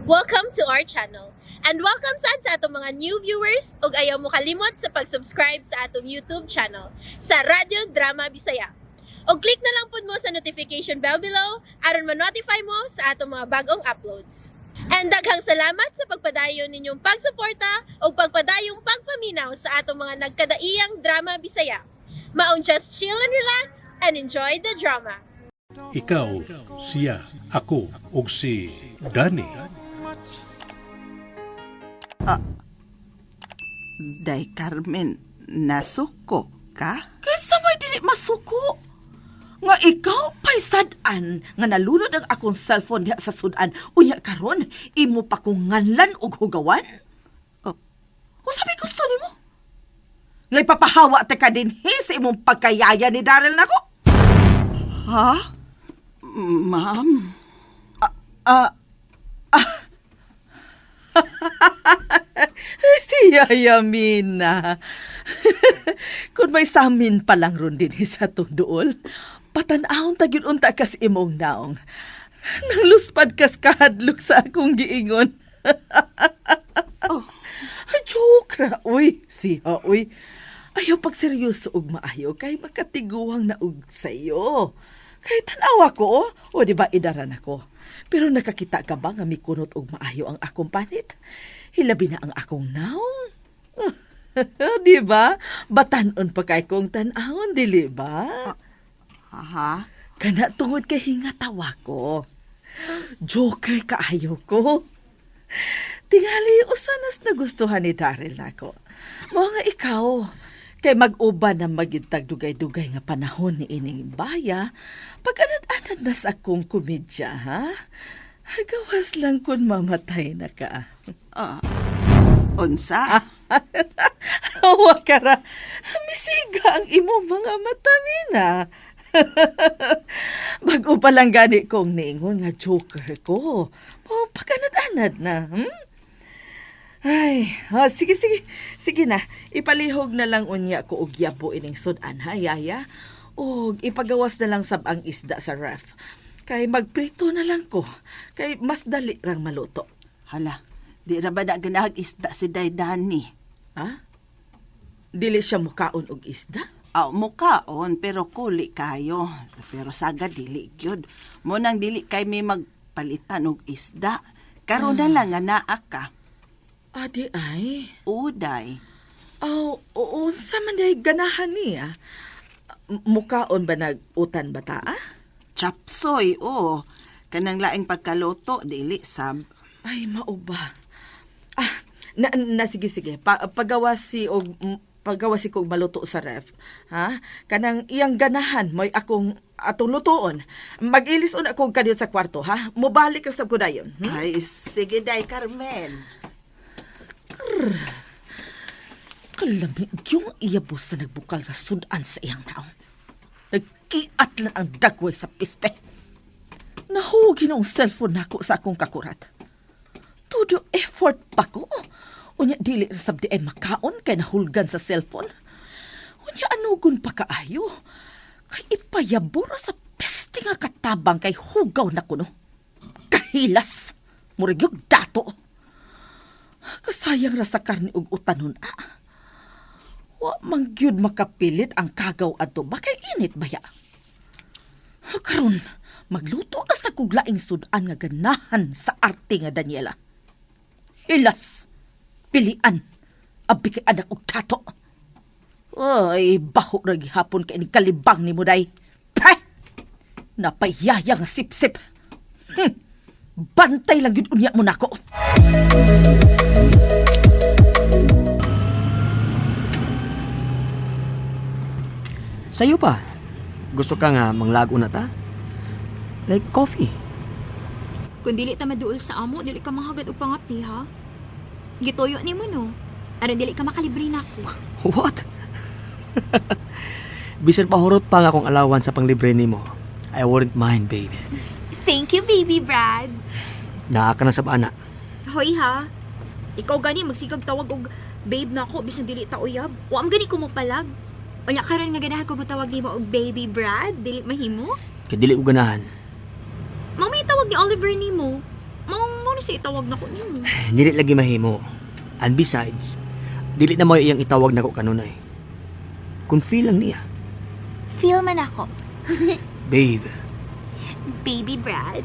Welcome to our channel. And welcome sad sa atong mga new viewers ug ayaw mo kalimot sa pag-subscribe sa atong YouTube channel sa Radyo Drama Bisaya. Og click na lang pud mo sa notification bell below aron ma-notify mo sa atong mga bagong uploads. And daghang salamat sa pagpadayon ninyong pagsuporta ug pagpadayong pagpaminaw sa atong mga nagkadaiyang drama Bisaya. Maong just chill and relax and enjoy the drama. Ikaw, siya, ako, ug si Danny. Day Carmen, nasuko ka? Kaysa may dili masuko. Nga ikaw pa'y sad-an nga nalunod ang akong cellphone diha sa sudan. Unya karon imo pa kong nganlan og hugawan. Oh. Unsa may gusto nimo? Nga ipapahawa ta ka dinhi sa imong pagkayaya ni Daryl nako. Ha? Ma'am? Ah, ah. Si Yaya Mina. Kung may samin pa lang ron din sa tunduol, patan-awon ta gyud unta kas imong naong. Nangluspad kas kahadlok sa akong giingon. Oh. Joke ra, uy. Siya, uy. Ayaw pagseryoso og maayo kay makatiguang na og sayo. Kay tanawa ko, oh. O di ba idaran ako. Pero nakakita ka ba nga mikunot og maayo ang akong panit? Hilabi na ang akong naong. Di ba? Batanon pa kay kong tan-awon, dili ba? Ha? Kana tungod kay hingatawa ko. Joker kaayo ko. Tingali, usanas nagustuhan ni Daryl nako. Mao nga ikaw, kay mag-uban na magintag dugay-dugay nga panahon ni ining baya, pag anad-anad na sa akong komedya, ha? Gawas lang kun mamatay na ka. Ah, unsa? Hawa ka ra. Misiga ang imong mga mata, Mina. Bago pa lang gani kong niingon nga joker ko. Oh, pagkanad-anad na. Ay, ah, sige, sige. Sige na. Ipalihog na lang unya ko og yabo ining sudan, ha, yaya? Og ipagawas na lang sab ang isda sa ref. Kay magprito na lang ko. Kay mas dali rang maluto. Hala, di ra ba na ganahag isda si Day Danny? Ha? Dili siya mukaon og isda? Aw, mukaon, pero kuli kayo. Pero saga dili gyud. Mo nang dili kay may magpalitan og isda. Karon na lang nga naa ka. Adi ay. Uday. Aw, oo, sa man day ganahan niya. Mukaon ba nag-utan ba ta, ah? Chapsoy, oh. Kanang laing pagkaluto, dili sab. Ay, mao ba? Ah, na, na sige sige. Pagawa si og pagawa si kog maluto sa ref. Ha? Kanang iyang ganahan mo'y akong atong lutoon. Mag-ilis una akong kadiyot sa kwarto, ha? Mobalik ra sab ko dayon. Ay, sige Day Carmen. Kalami yung iyabos sa nagbukal nga sudan sa iyang naong. Nagkiat lang ang dagway sa piste. Nahugi noong cellphone nako sa akong kakurat. Todo effort pa ko. Unya dili ra sab di ay makaon kay nahulgan sa cellphone. Unya anugon pa kaayo. Kay ipayabura sa peste nga katabang kay hugaw na kuno. Kahilas! Murag yung dato. Kasayang ra sa karni og utanon ah. Wa man gyud makapilit ang kagaw adto ba kay init baya. Karon magluto na sa kuglaing sudan nga ganahan sa arte nga Daniela. Hilas, pilian, abi kay anak og tato. Ay, baho ra gihapon kay ni kalibang ni Muday. Pah! Napayaya nga sipsip. Bantay lang gyud unya mo nako. Sa'yo pa. Gusto ka nga manglago na ta? Like coffee. Kung dili ta maduol sa amo, dili ka mahagad og pangapi, ha? Gituyo nimo no. Aron dili ka makalibre nako. What? Bisan pahurot pa nga akong alawan sa panglibre nimo. I wouldn't mind, baby. Thank you, baby Brad. Naa ka na sa ana. Hoy ha. Ikaw gani magsigag tawag og babe nako bisan dili ta uyab. Wa man gani ko mopalag. Unya karon nga ganahan ko motawag nimo og baby Brad, dili mahimo? Kay dili ko ganahan. Mao may tawag ni Oliver nimo. Mao mo na siya itawag nako nimo? Dili lagi mahimo. And besides, dili na mo iyang itawag nako kanunay. Kung feel lang niya. Feel man ako. Babe, Baby Brad.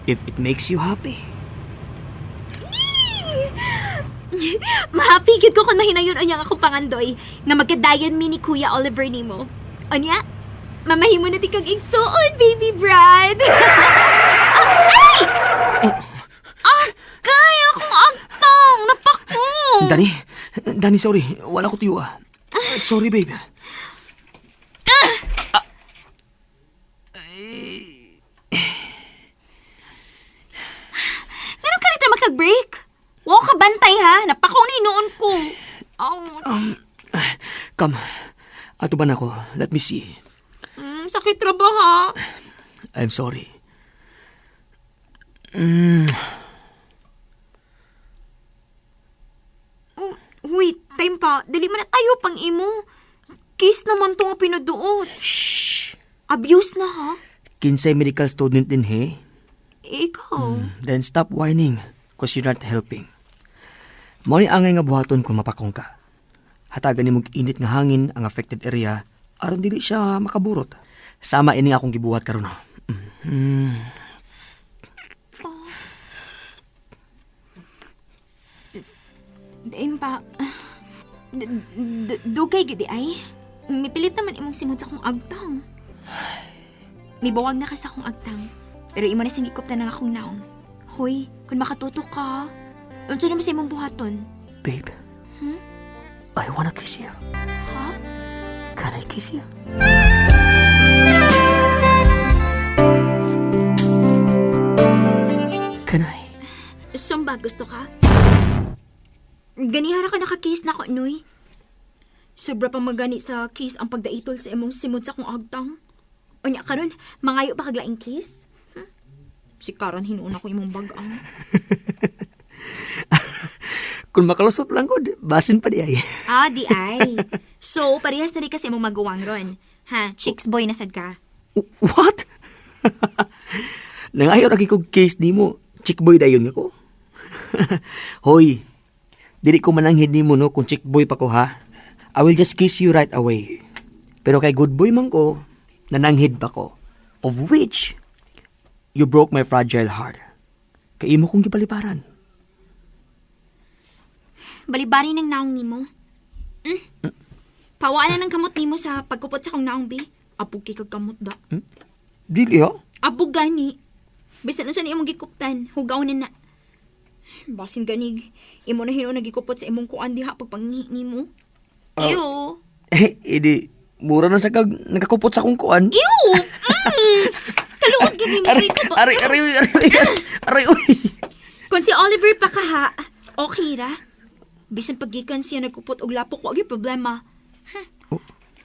if it makes you happy. Mahappy gyud ko kung mahinayon unyang akong pangandoy nga magkadayon mi ni Kuya Oliver nimo. Unya, mamahimo na ti kag igsuon, baby Brad. Ah, ay! Agay, akong agtang! Napako! Dani, Dani, sorry. Wala ko tiyo ah. Sorry, babe. Ganun ka rito makag-break? Wow ka bantay ha! Napako na hinuon ko. Ouch. Come, ato ba na ako? Let me see. Sakit ra ba ha? I'm sorry. Oh, wait, time pa. Dali man na tayo pang imo. Kiss naman to nga pinaduot. Shh! Abuse na ha? Kinsay medical student din, he? Eh, ikaw. Then stop whining, cause you're not helping. Mao ni angay nga buhaton kung mapakong ka. Hatagan nimo og init nga hangin ang affected area aron dili siya makaburot. Sama ini akong gibuhat karon. Mm. Dayon pa. Dugay gid ay. Mipilit naman imong simod sa akong agtang. Mibawag na ka sa akong agtang. Pero imo na sing gikuptan ng akong naong. Hoy, kung makatutok ka, unsa naman sa imong buhaton? Babe. I wanna kiss you. Ha? Can I kiss you? Can I? Sumba, gusto ka? Ganihan ka nakakiss na ko, Noy. Sobra pang magani sa kiss ang pagdaitol sa imong simod sa akong agtang. Unya karon, mangayo pa kaglaing kiss? Si Karan hinuon ako imong bagang. Kung makalusot lang ko, basin pa di ay. Ah, di ay. So, parehas na rin kasi imong maguwang ron. Ha, chicks boy na sad ka. What? Nangayo lagi kog case nimo. Chick boy dayon nga ko. Hoy, dili ko mananghid nimo no kung chick boy pa ko ha. I will just kiss you right away. Pero kay good boy man ko, nananghid pa ko. Of which, you broke my fragile heart. Kay imo kong gipaliparan. Balibari ng naong nimo. Mm. Pawaan na ng kamot nimo sa pagkupot sa kong naong, bi. Apog kay kag kamot da. Dili ha? Apog gani. Bisan unsa ni imong gikuptan, hugaw na na. Basin ganig, imo na hinuon nagikupot sa imong kuan diha pagpangihi nimo. Ew. Eh, idi, mura na sa kag nagakupot sa akong kuan. Ew! Mm. Kaluod gid nimo Aray, kay ka ba? aray, aray, aray, aray, aray, uy. Kung si Oliver pa kaha, okay ra. Bisan paggikan siya nagkupot og lapok, wa gyud problema.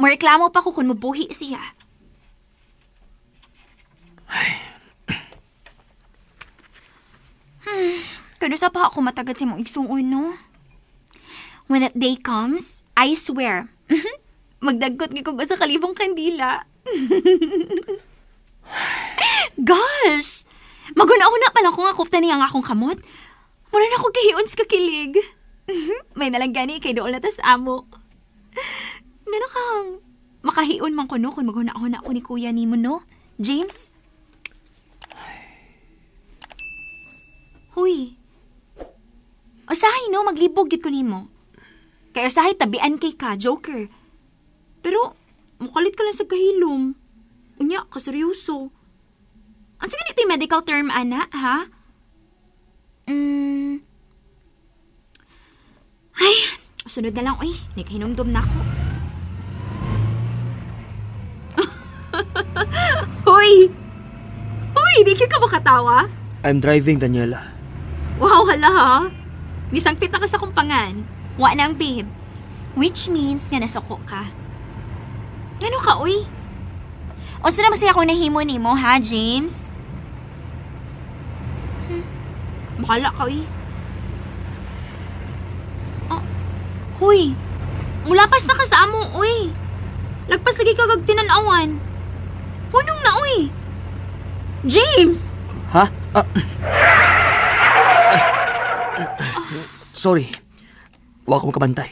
Moreklamo pa ko kung mabuhi siya. Pero sa pa ako matagad sa imong igsuon, no? When that day comes, I swear, magdagkot gyud kog usa ka libong kandila. Gosh! Maguna-una pa lang ko nga kupta niya ang akong kamot. Mura na ako kahiyon sa kakilig. May nalang gani kay dool na tas amo. Nano kang makahiyon man ko no kung maghuna-huna ko ni kuya nimo no? James? Huy. Usahay no, maglibog gid ko nimo. Kay usahay tabian kay ka, joker. Pero mukalit ka lang sa kahilom. Unya, kaseryoso. Ang sige nito yung medical term, ana, ha? Mm. Ay, sunod na lang, uy. Naghinumdum na ako. Hoy! Hoy, di ka ba katawa? I'm driving, Daniela. Wow, hala ha? Misangpit na ka sa kumpangan. Wa na ang babe. Which means nga nasuko ka. Ano ka, uy? O saan naman siya ako nahimo nimo, ha, James? Bahala ka, uy. Oh, huy. Mulapas na ka sa amo, uy. Lagpas lagi ka kag tinanawan. Hunong na, uy. James! Ha? Ah. Ay. Sorry. Wa ko makabantay.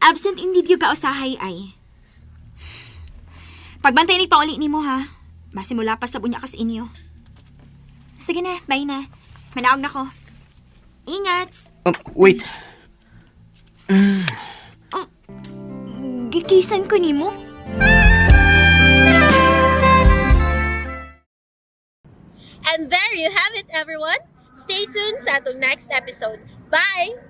Absent indeed yung kausahay ay. Pagbantay ni pauli nimo ha. Basimula pa sa bunya kas inyo. Sige na, bye na. Manaog na ko. Ingat! Wait. Gikisan ko nimo. And there you have it, everyone. Stay tuned sa atong next episode. Bye!